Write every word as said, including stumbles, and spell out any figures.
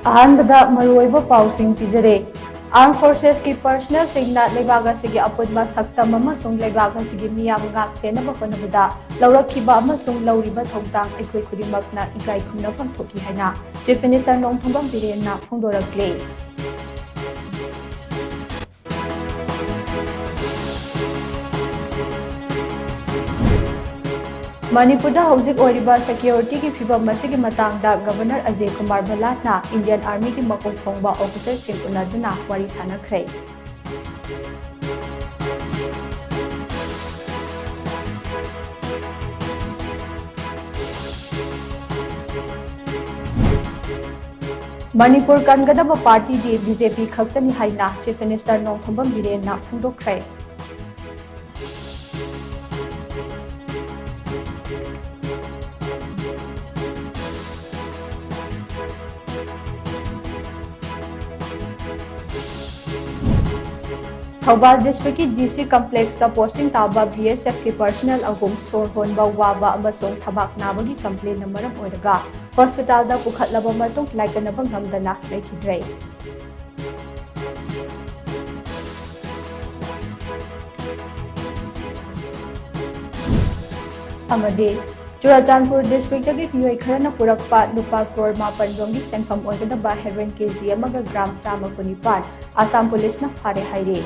ꯑꯍꯥꯟꯕꯗ ꯃꯔꯨꯑꯣꯏꯕ ꯄꯥꯎꯁꯤꯡ ꯄꯤꯖꯔꯦ꯫ Armed Forcesꯀꯤ personnelꯁꯤꯡꯅ ꯂꯩꯕꯥꯛ ꯑꯁꯤꯒꯤ ꯑꯄꯨꯟꯕ ꯁꯛꯇꯝ ꯑꯃꯁꯨꯡ ꯂꯩꯕꯥꯛ ꯑꯁꯤꯒꯤ ꯃꯤꯌꯥꯝ ꯉꯥꯛ ꯁꯦꯟꯅꯕ ꯍꯣꯠꯅꯕꯗ ꯂꯧꯔꯛꯈꯤꯕ ꯑꯃꯁꯨꯡ ꯂꯧꯔꯤꯕ ꯊꯧꯗꯥꯡ ꯑꯩꯈꯣꯏ ꯈꯨꯗꯤꯡꯃꯛꯅ ꯏꯀꯥꯏ ꯈꯨꯝꯅꯐꯝ ꯊꯣꯛꯏ ꯍꯥꯏꯅ Chief Minister ꯅꯣꯡꯊꯣꯝꯕꯝ ꯕꯤꯔꯦꯟꯅ ꯐꯣꯡꯗꯣꯔꯛꯂꯦ꯫ ꯃꯅꯤꯄꯨꯔꯗ ꯍꯧꯖꯤꯛ ꯑꯣꯏꯔꯤꯕ securityꯒꯤ ꯐꯤꯚꯝ ꯑꯁꯤꯒꯤ ꯃꯇꯥꯡꯗ Governor ꯑꯖꯌ ꯀꯨꯃꯥꯔ ꯚꯜꯂꯥꯠꯅ Indian Armyꯒꯤ ꯃꯀꯣꯛ ꯊꯣꯡꯕ officerꯁꯤꯡ ꯎꯅꯗꯨꯅ ꯋꯥꯔꯤ ꯁꯥꯟꯅꯈ꯭ꯔꯦ꯫ ꯃꯅꯤꯄꯨꯔ ꯀꯟꯒꯗꯕ partyꯗꯤ BJP ꯈꯛꯇꯅꯤ ꯍꯥꯏꯅ Chief Minister Nongthombam ꯕꯤꯔꯦꯟꯅ ꯐꯣꯡꯗꯣꯛꯈ꯭ꯔꯦ꯫ Thoubal districtꯀꯤ DC complexꯇ posting ꯇꯥꯕ BSFꯀꯤ personnel ꯑꯍꯨꯝ ꯁꯣꯔ ꯍꯣꯟꯕ ꯋꯥꯕ ꯑꯃꯁꯨꯡ ꯊꯕꯥꯛ ꯅꯥꯕꯒꯤ complaintꯅ ꯃꯔꯝ ꯑꯣꯏꯔꯒ hospitalꯗ ꯄꯨꯈꯠꯂꯕ ꯃꯇꯨꯡ ꯂꯥꯏꯀꯠꯅꯕ ꯉꯝꯗꯅ ꯂꯩꯈꯤꯗ꯭ꯔꯦ꯫ ꯑꯃꯗꯤ ꯆꯨꯔꯥꯆꯥꯟꯄꯨꯔ districtꯇꯒꯤ ꯃꯤꯑꯣꯏ ꯈꯔꯅ ꯄꯨꯔꯛꯄ ꯂꯨꯄꯥ ꯀ꯭ꯔꯣꯔ ꯃꯥꯄꯟ ꯔꯣꯝꯒꯤ ꯁꯦꯟꯐꯝ ꯑꯣꯏꯒꯗꯕ heroin KG ꯑꯃꯒ gram ꯆꯥꯝꯃ ꯀꯨꯟꯅꯤꯄꯥꯟ ꯑꯁꯥꯝ ꯄꯨꯂꯤꯁꯅ ꯐꯥꯔꯦ ꯍꯥꯏꯔꯤ꯫